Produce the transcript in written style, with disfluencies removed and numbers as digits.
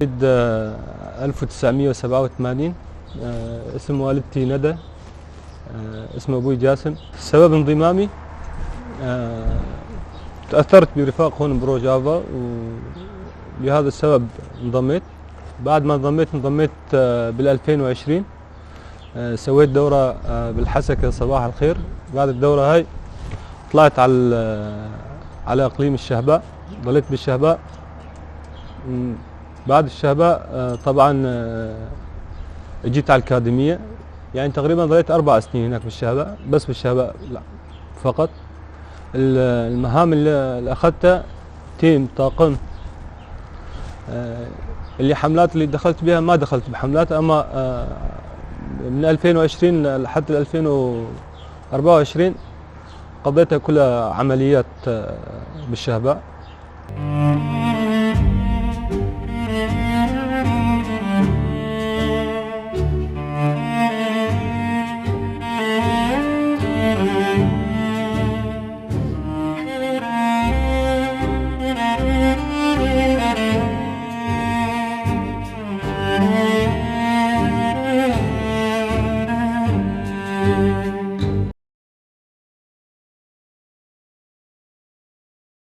1987. اسم والدتي ندى، اسم ابوي جاسم. سبب انضمامي تأثرت برفاق هون بروجافا ولهذا السبب انضميت. بعد ما انضميت بال 2020، سويت دورة بالحسكة صباح الخير. بعد الدورة هاي طلعت على اقليم الشهباء، ضليت بالشهباء. بعد الشهباء طبعا اجيت على الأكاديمية، يعني تقريبا ضليت 4 سنين هناك بالشهباء، بس بالشهباء لا فقط. المهام اللي اخذتها team طاقم، اللي حملات اللي دخلت بها، ما دخلت بحملات، اما من 2020 لحد 2024 قضيتها كلها عمليات بالشهباء.